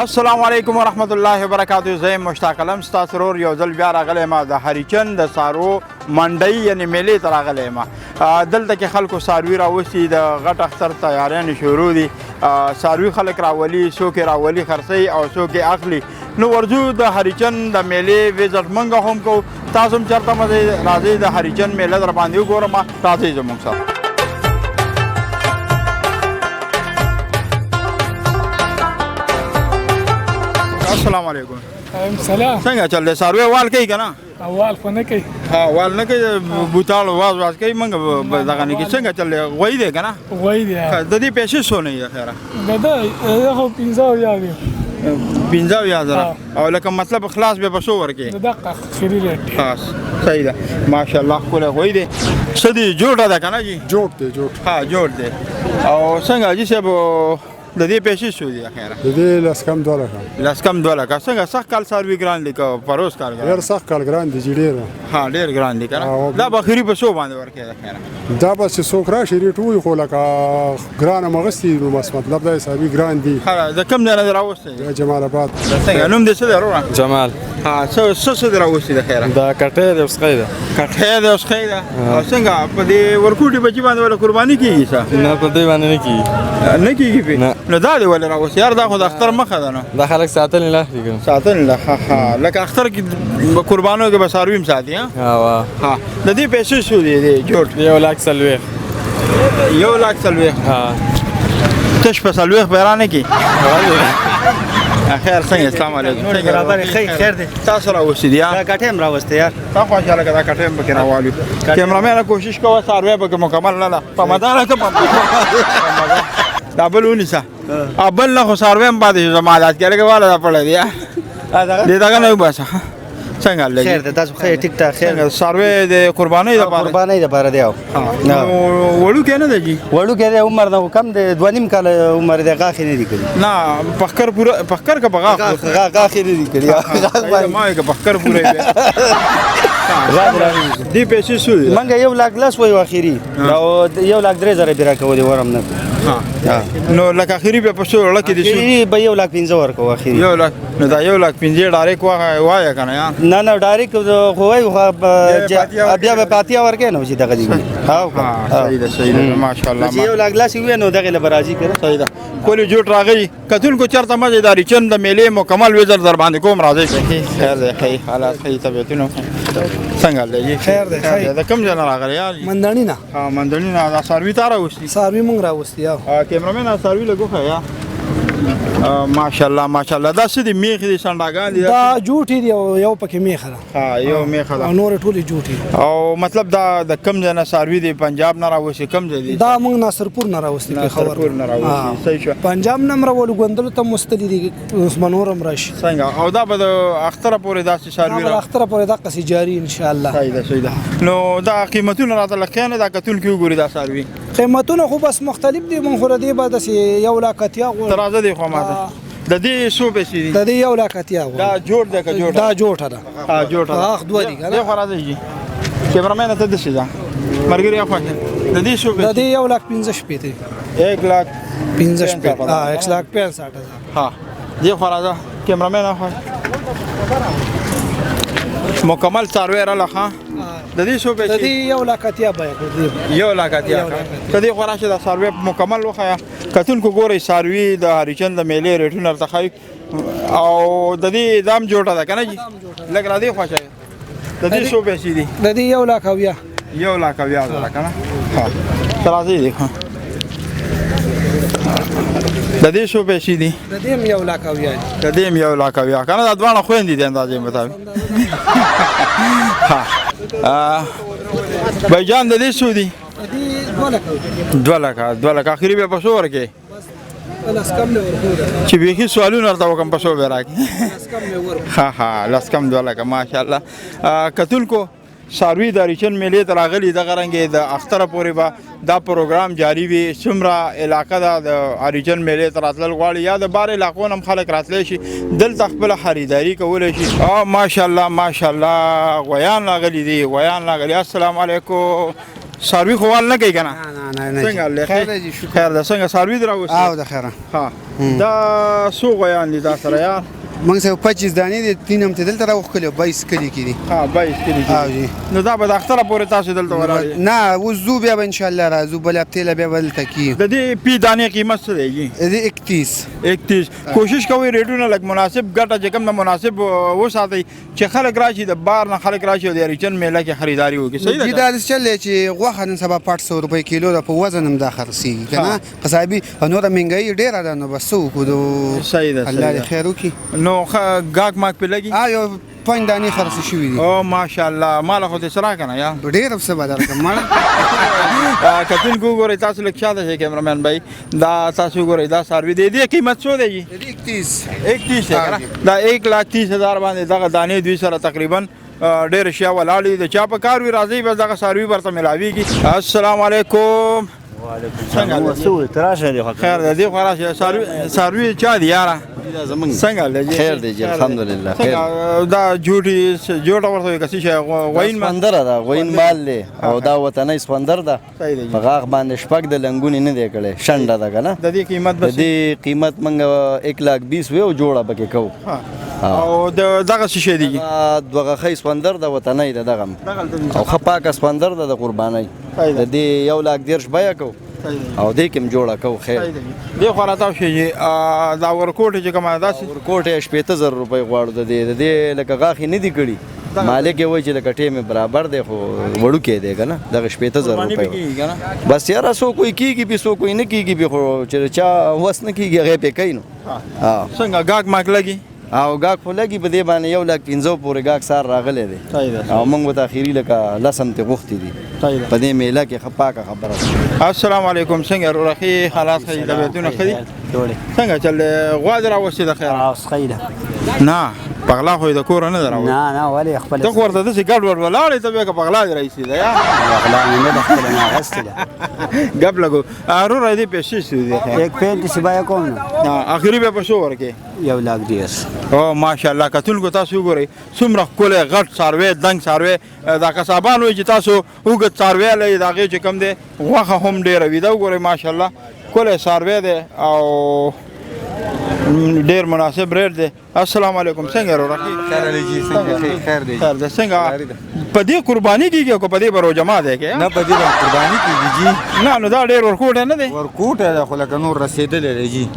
السلام علیکم ورحمت الله وبرکاته. زه مشتاق علم ستاسو ورور یو ځل بیا راغلی ما د هریچند د څارو منډۍ یعنې میلې ته راغلی ما. دلته کې خلکو څاروي راوستي، د غټ اختر تیاریانې شروع دي. څاروي خلک راولي، څوک یې راولي خرڅوي او څوک یې اخلي. نو ورځو د هریچند د میلې وزټ مونږ هم کوو، تاسو هم چېرته مه ځئ، راځئ د هریچند میله در باندې وګورم، راځئ زموږ سره. السلام علیکم. وعلیکم سلام. څنګه چل دی؟ څاروی وال کوي که نه؟ وال خو نه کوي. ها، وال نه کوي، بوتاړ واز واز کوي. موږ دغه نه کوي. څنګه چل دی؟ غویی دی که نه؟ غویی دی. د دې پیسې څونه دي خیره؟ د ده خو 75 دی. 75,000. او لکه مطلب خلاص به په څو ورکې؟ د دقه اخري ریټ دی. ها صحیح ده، ماشاءالله ښکلی غویی دی. څه دی، جوړه ده که نه جي؟ جوړ دی، جوړ. ها جوړ دی. او څنګه حاجي صاحب د دې پیسې څو دي خیره؟ د دې لس کم 2 لکه. لس کم 2 لکه. څنګه سخت کال څاروي ګران دي که پروس کال ګران؟ ډېر سخت کال ګران دي چې ډېر. ها ډېر ګران دي که نه؟ دا به اخري په څو باندې ورکې ده خیره؟ دا بس چې څوک راشي ریټ ووایي، خو لکه ګران هم اخیستي نو بس مطلب دا حسابي ګران دي. ها د کوم ځای نه دې راوستی؟ د جمال اباد. څنګه نوم دې څه دی وروره؟ جمال. ها څه څه دې راوستي د خیره؟ دا کټی دی، وسخی ده. کټی دی، وسخی ده. او څنګه په دې ورکوټي بچي باندې ولې قرباني کېږي څه؟ نه په دې باندې نه کېږي. نه کېږي پې؟ نه. نو دا دې ولې راوستي یار؟ دا خو د اختر مخه ده. نو دا خلک ساتل نه اخلي که نه؟ ساتل نه. ها ها، لکه اختر کې قربانو کې به څاروي هم ساتي. ها ها. ها د دې پیسې څو دي؟ دې جوړ 1,40,000. 1,40,000. ها تش په 40 به رانه کړي. خیر څنګه؟ السلام علیکم. نور برابر خیر دی. تاسو راوستي دي؟ دا کټې هم راوستي یار. تا خوشحاله که دا کټې هم پکې راوالو. کیمرامین کوشش کوه څاروی پکې مکمل نه ده، په مزه نه که په مزه. دا بل ونیسه. بل نه خو څاروی هم پاتې شو زما لاس کې، لکه واله دا پړی دی. دې دغه نه وباسه. څنګه حال دی؟ خیر دی، تاسو خیر ټیک ټاک خیر. څنګه څاروی د قربانۍ دپاره؟ قربانۍ دپاره دی. نو وړوکی نه دی جي؟ وړوکی دی، عمر نه کم دی، 2.5 کاله عمر دی، غاښې نه دي کړي. نه په ښکر پوره، په ښکر که په غاښ؟ غاښې نه دي کړي. غاښ باندې ما یې که په ښکر پوره دی. دې پیسې څو دي؟ موږ 1,10,000 وایو اخري، او 1,03,000 به راکولې ورم نه. نو لکه اخري به په څو وړه کې دي؟ اخري به 1,05,000 ورکوو اخري. 1 لک. نو دا 1,05,000 ډایرک وایه که نه یار؟ نه نه ډایرک خو وایو، خو بیا به پاتیا ورکې نو چې دغه دي. ها صحیح ده، صحیح ده، ماشاءالله. چې 1,10,000 وي نو دغه له به راضي که نه. صحیح ده. کلی جوټ راغی کتونکو چېرته مه ځئ، د هریچند د میلې مکمل وزر در باندې کوم، راځئ. خیر دی، ښه حالات ښه طبیعتونه څنګه حال دی؟ خیر دی. خیر دی. د کوم ځای نه راغلی یار؟ مندڼي نه. ها مندڼي نه. دا څاروي تا راوستي؟ څاروي مونږ راوستي. کیمرامین دا څاروي لږ وښیه. ماشاءالله ماشاءالله. دا څه دي؟ میخې دي، سنډاګان دي؟ دا جوټې دي او یو پکې میخه ده. ها یو میخه ده او نورې ټولې جوټې. او مطلب دا د کوم ځای نه څاروي دي؟ پنجاب نه راوستي؟ کوم ځای دي؟ دا موږ ناصرپور نه راوستي، پېښور ناصرپور نه راوستي. صحیح شو. پنجاب نه هم راولو، ګوندلو ته هم وستلي دي، اوس به نور هم راشي. څنګه؟ او دا به د اختره پورې داسې څاروي دا به د اختره پورې دقسې جاري انشاءالله. صحیح ده، صحیح ده. نو دا قیمتونه راته لږ کښېنه، دا کتونکي وګوري دا څاروي. قیمتونه خو بس مختلف دي، موږ خو د دې به داسې 1,80,000 غواړو. ته راځه دې خوا ماته. د دې څو پیسې دي؟ د دې 1,80,000 غواړو. دا جوړ دی که جوړ؟ دا جوړه ده. ها جوړه ده. اخ دوه دي که نه؟ دې خوا راځئ جي. کیمرامین ته داسې ځه. ملګري اخوا شه. د دې څو پیسې؟ د دې 1,65,000 دی. 1 لک 65. ها 1,65,000. ها دې خوا راځه کیمرامین اخوا. مکمل څاروی راله. ښه د دې څو پیسې؟ د دې 1,80,000 بیه کړو. 1,80,000. ته دې خوا راشه، دا څاروی مکمل وښیه کتونکو. ګورئ څاروي د هریچند د میلې ریټونه درته ښایي. او د دې دام جوړه ده که نه جي؟ لږ را دې خوا شه. د دې څو پیسې دي؟ د دې 1,70,000. 1,70,000 که نه؟ ها ته راځئ دې خوا. د دې څو پیسې دي؟ د دې هم 1,70,000 دي. د دې هم 1,70,000 که نه؟ دا دواړه خویندې دي اندازې مطابق. ها بھائی جان د دې څو دي؟ د دې 2 لکه. 2 لکه. 2 لکه اخري بیا په څو ورکې؟ لس کم مې ورکو. چې بیخي سوالونه ورته وکړم په څو به راکړي؟ لس کم مې ورکو. ها ها لس کم 2 لکه. ماشاءالله. کتونکو څاروي د هریچند میلې ته راغلي، دغه رنګې د اختره پورې به دا پروګرام جاري وي. څومره علاقه ده د هریچند میلې ته راتلل غواړي یا د بار علاقو نه هم خلک راتلی شي، دلته خپله خریداري کولی شي. او ماشاءالله ماشاءالله غویان راغلي دي، غویان راغلي. السلام علیکم. څاروي خو وال نه کوي که نه؟ نه نه څنګه حال دی؟ خیر دی جی، شکر. خیر ده. څنګه څاروي دې راوستي؟ او د خیره. ها، دا څو غویان دي تا سره یار؟ موږ سره 25 دانې دي، تین هم ته دلته راوښکلې، 22 کلي کې دي. ها، 22 کلي کې. او جی. نو دا به د اختره پورې تاسو دلته ولاړ یئ؟ نه، اوس ځو، بیا به انشاءالله راځو بل هفتې له بیا به دلته کېږو. د دې پی دانې قیمت څه دی جي؟ د دې 31. 31. کوشش کوئ ریټونه لږ مناسب، ګټه چې کوم د مناسب وساتئ چې خلک راشي، د بار نه خلک راشي او د هریچن میله کې خریداري وکړي. صحیح جی ده؟ دا داسې چل دی چې غوښه نن سبا 500 روپۍ کیلو ده، په وزن هم دا خرڅېږي که نه قصابي، او نوره مهنګایي ډېره ده، نو بس څه وکړو. صحیح ده، الله صحیح دې ده. خیر وکړي. نو ګاک ماک پې لګي؟ یو 5 دانې خرڅې شوې دي. او ماشاءالله، مال خو دې سره کنه یا ډېر څه به درکړم مړه. کتونکو وګورئ تاسو، لږ شاته شئ کیمرمین بھائی. دا تاسو وګورئ، دا څاروي دی، دې قیمت څو دی جي؟ د دې 31. 31 دی کنه؟ دا 1,30,000 باندې دغه دانې دوی سره تقریبا ډېر شیا ولاړې دي. د چا په کار وي راځئ، بس دغه څاروي ورته ملاویږي. السلام علیکم، څنګه دی؟ تراشه دی. خیر دی، دې خو راشه. څاروي چا دي یاره؟ څنګه دی؟ خیر دی جی، الحمدلله، خیر. څنګه دا جوټي جوټه ورته وایي که څه شی؟ غوین ما سپندره ده، غوین مال دی او دا وطنی سپندر ده. صحیح دی. په غاښ باندې شپږ د لنګونې نه دی کړی، شنډه ده که نه. د دې قیمت د بس دې قیمت موږ 1,20,000 وی او جوړه پکې کوو. او دغه څه شی دی؟ دا دوه غاښۍ سپندر ده، وطنی ده دغه هم. دغلته دي. او ښه پاکه سپندر ده د قربانۍ. صحیح ده. د دې 1,30,000 بیه کوو صحیح دی. او دې کې هم جوړه کوو. خیر. صحیح دی. دې خو راته شي چې دا ورکوټ چې کومه داسې ورکوټ یې 60,000 روپۍ غواړو. د دې لکه غاښې نه دي کړي، مالک یې وایي چې لکه ټیم یې برابر دی، خو وړوکی دی که نه. دغه 60,000 قرباني روپۍ پې کېږي که نه؟ بس یاره څوک وایي کېږي پې، څوک وایي نه کېږي پې، خو چې چا وس نه کېږي هغه یې پې کوي نو. څنګه ګاک ماک لګي؟ او ګاک خو لګي په دې باندې 1,05,000 پورې ګاک سار راغلی دی. صحیح ده. او موږ ورته اخري لکه لس هم ترې غوښتي دي. صحیح ده. په دې میله کې ښه پاکه خبره ده. السلام علیکم، څنګه وروره؟ ښه حالات ښه دي؟ طبیعتونه ښه دي؟ جوړې. څنګه چل دی؟ غوا دې راوستې ده خیره؟ او سخی ده. نه، په غلا خو یې د کوره نه ده راوستې. نه نه، ولې خپل ته خو ورته داسې ګډ وډ ولاړ یې، ته بیا که په غلا دې راایستې ده یا؟ غلا مې نه ده، خپله مې اخیستې ده. ګپ لګو وروره، دې پیسې څه دي؟ 1.35 بیه کوم نو. اخري بیا په څو ورکې؟ 1,30,000. او ماشاءالله، کتونکو تاسو وګورئ څومره ښکلی غټ څاروی، دنګ څاروی. دا قصابان وایي چې تاسو اوږد څاروی لرئ، د هغې چې کوم دی غوښه هم ډېره وي. دا وګورئ ماشاءالله ښکلی څاروی دی او ډېر مناسب ریټ دی. السلام علیکم، څنګه وروره؟ خیر دی جی، څنګه؟ خیر دی. خیر دی. څنګه په دې قرباني کېږي او که په دې به روژه ماتې کوې؟ نه، په دې باندې قرباني کېږي جی. نه، نو دا ډېر ورکوټی نه دی؟ ورکوټی دی خو لکه نور رسېدلی دی جی.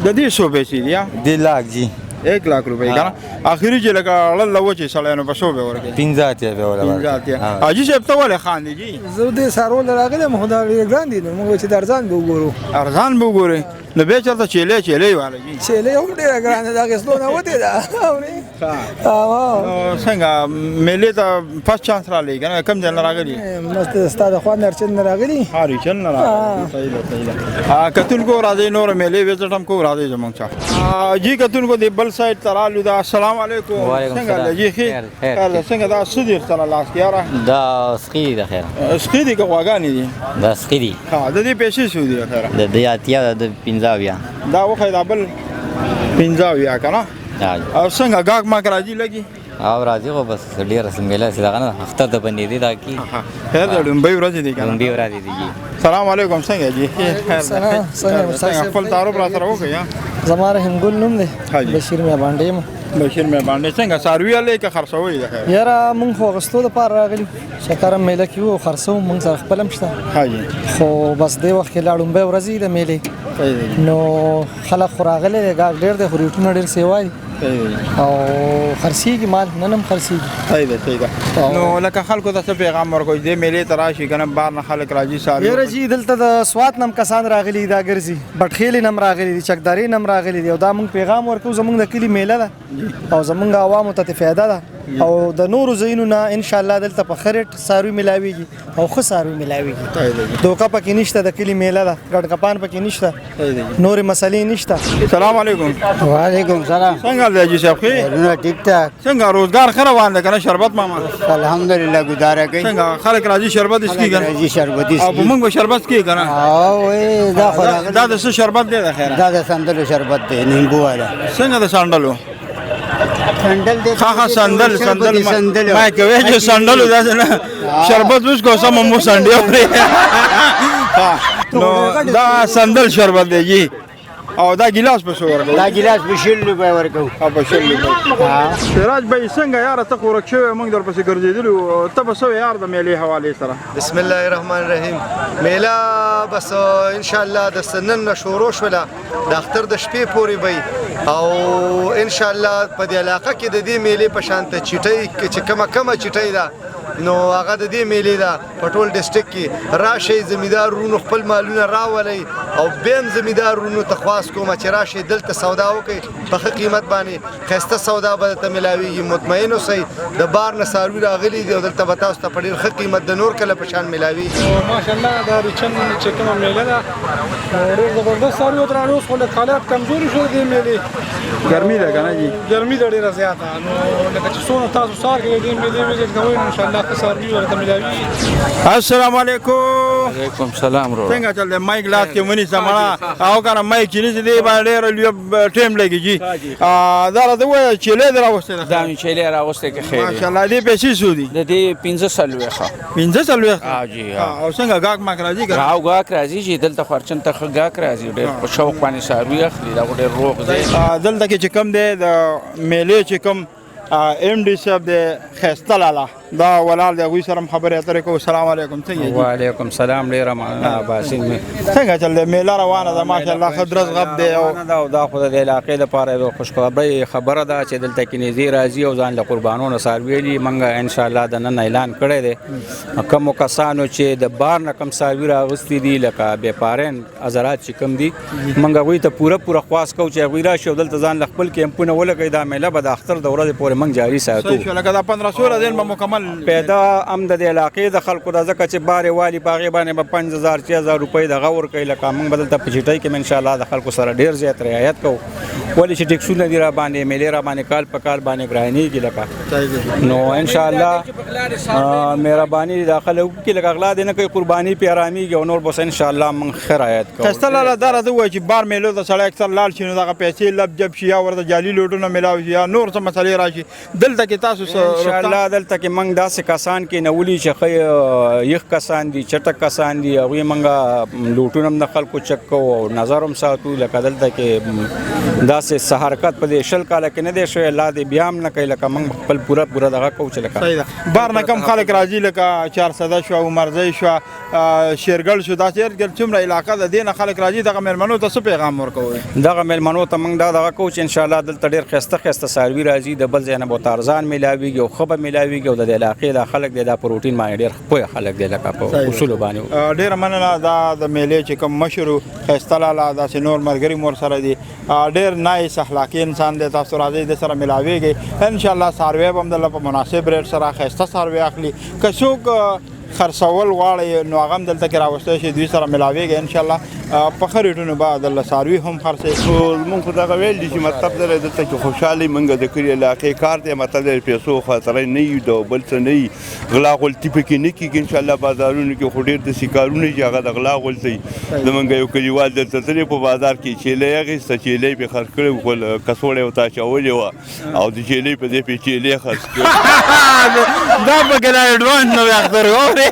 د دې څو پیسې دي؟ دې لاک جی. 1,00,000 روپۍ که نه؟ اخري چې لکه اړل له وچې سړی نو په څو به ورکوې؟ 85 به ولا 85. حاجي صاحب ته ولې خاندې جي؟ زه دې څاروو له راغلی یم، خو دا ډېر ګران دي، نو موږ چې د ارزان به وګورو. ارزان به وګورې؟ نو بیا چېرته چیلې چیلې واله جي؟ چیلې هم ډېره ګرانه ده، اخیستو نه وتې ده. اورې؟ نو څنګه میلې ته فرست چانس راغلی که نه؟ کوم ځای نه راغلي؟ بس ستا د خوا نه هرچند نه راغلي. هرچند نه راغلي. صحیح ده، صحیح ده. کتونکو راځئ نوره میلې وزټ هم کوو، راځئ زموږ څخه. جي کتونکو دې بل سایډ ته رالو ده. السلام علیکم، وعلیکم څنګه السلام. دی جي؟ ښه؟ خیر، خیر. خیر ده. څنګه دا څه دي سره لاس کې یاره؟ دا سخي دي خیر. سخي دي که غواګانې دي؟ دا سخي دي. ها، د دې پیسې څو دي خیره؟ د دې 80، د 75. دا وښیه، دا بل 75 که نه؟ او څنګه ګاک ماک راځي لګي؟ او راځي خو بس ډېره میله چې دغه نه اختر ته بندې دي دا کی. خیر ده، لومبۍ ورځې دي که نه؟ لومبۍ ورځې دي جي. سلام علیکم، څنګه جي؟ خیر ده. څنګه؟ خپل تعارف را سره وکړئ. زما رحیم ګل نوم دی، بشیر مې باندې یم. بشیر مې باندې. څنګه څاروي الې که خرڅوئ د خیر؟ یاره مونږ خو اخیستو دپاره راغلي، شکر هم میله کې وو، خرڅوو، مونږ سره خپل هم شته. خو بس دې وخت کې لا لومبۍ ورځ د میلې، نو خلک خو راغلي دی، ګاهک ډېر دی، خو ریټونه ډېر سیوا دي او خرڅېږي مال، نن هم خرڅېږي. صحیح ده، صحیح ده. نو لکه خلکو ته څه پیغام ورکوئ دې میلې ته راشي که نه؟ بهر نه خلک راځي څاروي. یاره جي دلته د سوات نه هم کسان راغلي، دا ګرځي بټخېلې نه هم راغلي دي، چکدرې نه هم راغلي دي، او دا موږ پیغام ورکوو، زموږ د کلي میله ده او زموږ عوامو ته فایده ده، او د نورو ځایونو نه انشاءالله دلته په ښه ریټ څاروي میلاویږي او ښه څاروي میلاویږي. دوکه پکې نشته، د کلي میله ده، ګډګپان پکې نشته، نورې مسلې نشته. سلام علیکم. وعلیکم سلام. څنګه دی حاجي صاحب؟ ښه؟ ټیک ټاک. څنګه روزګار ښه روان دی که نه؟ شربت ماما؟ الحمدلله ګزاره کوي. څنګه خلک راځي شربت څښي که نه؟ راځي شربت څښي. او په موږ به شربت څښي که نه؟ او دا خو دا د څه شربت دی د خیره؟ دا د سندلو شربت دی، نیمبو والا. څنګه د سندلو؟ سندل دی. ها سندل سندل ما کوي چې سندل داسې نه شربت وڅکو سم مو سنډي اوري. نو دا سندل شربت دی جی. او دا ګیلاس په څو ورکوو؟ دا ګیلاس په 20 روپۍ ورکوو. او په 20 روپۍ. سراج بھائی څنګه یاره ته خو ورک شوی، موږ درپسې ګرځېدلي وو، ته به څه وایې یار د میلې حوالې سره؟ بسم الله الرحمن الرحیم. میله بس ان شاء الله د نن نه شروع شوله، د اختر د شپې پورې به، او ان شاء الله په دې علاقه کې د دې میلې په شان ته چیټۍ چې کمه کمه چیټۍ ده نو هغه د دې میلې ده. په ټول ډسټریکټ کې راشئ، زمیندار ورونو خپل مالونه راولئ، او بیا هم زمیندار ورونو ته خواست کوم چې راشئ دلته سودا وکړئ په ښه قیمت باندې، ښایسته سودا به درته میلاویږي. مطمئن اوسئ، د بار نه څاروي راغلي دي او دلته به تاسو ته په ډېر ښه قیمت د نور کله په شان میلاویږي. ماشاءالله دا ریچن چې کومه میله ده ډېر زبردست څاروي ورته راغلي. اوس خو لږ حالات کمزوري شول د دې میلې، ګرمي ده که نه جي؟ ګرمي ده ډېره زیاته، نو لکه چې څونه تاسو څار کوئ دې میلې وزټ کوئ نو انشاءالله ښه څاروي ورته میلاویږي. السلام علیکم. علیکم سلام ورور. څنګه چل دی؟ مایک لاس کې ونیسه مړه، او که نه مایک چې نیسي دی باندې ډېر لوی ټایم لګي جي. دا راته ووایه چیلې دې راوستې ده؟ دا مې چیلې راوستې که خیر. ماشاءالله. دې پیسې څو دي؟ د دې 45. 45؟ جي. او څنګه ګاک ماک راځي که نه؟ او ګاک راځي چې دلته خو هرچن ته ښه ګاک راځي، ډېر په شوق باندې څاروي اخلي، دا خو ډېر روغ ځای دی. دلته کې چې کوم دی د میلې چې کوم ایم ډي صاحب دی ښایسته لالا دا ولاړ دی، هغوی سره هم خبرې اترې کوو. السلام علیکم. څنګه یې؟ وعلیکم سلام. ډېره مننه عباسین. څنګه چل دی؟ میله روانه ده ماشاءالله، ښه درز غب دی. او دا خو د علاقې لپاره یوه خوشخبرۍ خبره ده چې دلته کې نږدې راځي او ځان له قربانونو څاروي لي. موږ انشاءالله د نن اعلان کړی دی، کومو کسانو چې د بار نه کوم څاروي راغستي دي لکه بېپارین حضرات چې کوم دي، موږ هغوی ته پوره پوره خواست کوو چې هغوی راشي او دلته ځان له خپل کیمپونه ولګوي. دا میله به د اختر د ورځې پورې موږ جاري ساتو. لکه دا 15 دین به مکمل پیدا هم د دې علاقې د خلکو ده، ځکه چې بار یې والي په هغې باندې به 5000 6000 روپۍ دغه ورکوي. لکه موږ به دلته په چټۍ کې ان شاء الله د خلکو سره ډېر زیات رعایت کوو، ولې چې ټیکسونه دي را باندې، میلې را باندې کال په کال باندې ګرانېږي. لکه نو ان شاء الله مهرباني د خلکو کې، لکه غلا دې نه کوي، قرباني پې ارامېږي او نور بس ان شاء الله موږ ښه رعایت کوو. ښایسته لالا دا راته ووایه چې بار میلو ته سړی اکثر لاړ شي نو دغه پیسې لب جب شي یا ورته جعلي لوټونه میلاو شي یا نور څه مسلې راشي، دلته کې تاسو څه؟ ان شاء الله دلته کې موږ داسې کسان کېنولي چې ښه یخ کسان دي، چټک کسان دي، هغوی موږ لوټونه هم د خلکو چک کوو او نظر هم ساتو. لکه دلته کې داسې څه حرکت په دې 20 کاله کې نه دی شوی، الله دې بیا هم نه کوي. لکه موږ خپل پوره پوره دغه کوو چې لکه صحیح ده. بار نه کم خلک راځي لکه چارسده شوه، عمرزی شوه، شیرګل شو، داسې هر ګل څومره علاقه ده دې نه خلک راځي. دغه مېلمنو ته څه پیغام ورکوئ؟ دغه مېلمنو ته موږ دا دغه کوو چې انشاءالله دلته ډېر ښایسته ښایسته څاروي راځي، د بل ځای نه به ورته ارزان میلاویږي او ښه به میلاویږي. او د دې علاقې دا خلک دی دا پروټین باندې ډېر پوه خلک دی، لکه په اصولو باندې. ډېره مننه. دا د میلې چې کوم مشر و ښایسته لالا، داسې نور ملګري مو ورسره دي، ډېر نایس اخلاقي انسان دی. تاسو راځئ د سره میلاویږئ ان شاء الله. څاروی به هم دلته په مناسب ریټ سره ښایسته څاروی اخلي. که څوک خرڅول غواړي نو هغه هم دلته کې راوستی شي، دوی سره ملاویږي ان شاء الله. په ښه ریټونو به دلته څاروي هم خرڅوي. موږ خو دغه ویل دي چې مطلب دی دلته کې خوشحاله یو، موږ د کلي علاقې کار دی، مطلب دی پیسو خاطره نه یو، د بل څه نه وي، غلا غلطي پکې نه کېږي ان شاء الله. بازارونو کې خو ډېر داسې کارونه چې هغه د غلا غلطي. زموږ یو کلیوال دلته تللی په بازار کې چیلۍ اخیسته، چیلۍ پې خرڅ کړې، خپل کڅوړه یې ورته اچولې وه او د چیلۍ په ځای پې چیلۍ خرڅ کړې. دا پکې لا اډوانس نه وي اختر وورې.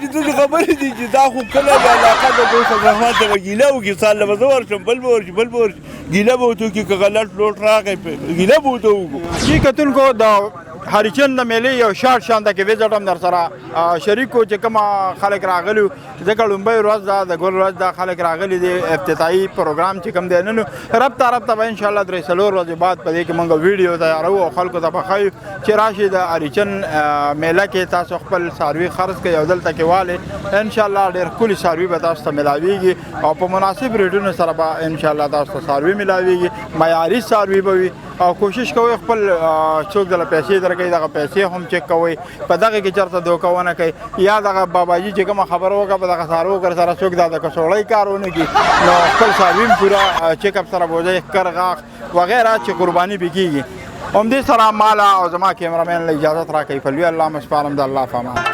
چې داسې خبرې دي چې دا خو کله د علاقه د دوست الرحمن ته به ګیله وکړي، سال له به زه ورشم، بل به ورشي، بل به ورشي، ګیله به ورته وکړي، که غلط لوټ راغی ګیله به ورته وکړو. جی کتونکو د هریچند د میلې یو شارټ شان ده کې وزټ هم در سره شریک و چې کومه خلک راغلي، ځکه لومړۍ ورځ ده، د ګل ورځ ده، خلک راغلي دي. افتتاحي پروګرام چې کوم دی نن ربطه ربطه به انشاءالله 3-4 ورځې بعد په دې کې موږ ویډیو تیاروو او خلکو ته به ښیو چې راشي د هریچند میله کې تاسو خپل څاروي خرڅ کړئ او دلته کې والئ. انشاءالله ډېر ښکلي څاروي به تاسو ته میلاویږي او په مناسب ریټونو سره به انشاءالله تاسو ته څاروي میلاویږي، معیاري څاروي به وي. او کوشش کوئ خپل څوک دله پیسې درکوي دغه پیسې هم چک کوئ، په دغه کې چېرته دوکه ونه کوي، یا دغه باباجي چې کومه خبره وکړه په دغه څاروو کر سره څوک دا د کڅوړۍ کار ونه کړي، نو خپل څاروي هم پوره چک اپ سره بوځئ، ښکر غاښ وغیره چې قرباني پې کېږي. همدې سره ماله او زما کیمرامین له اجازت راکوي. په لوی الله مو سپارم، د الله په امان.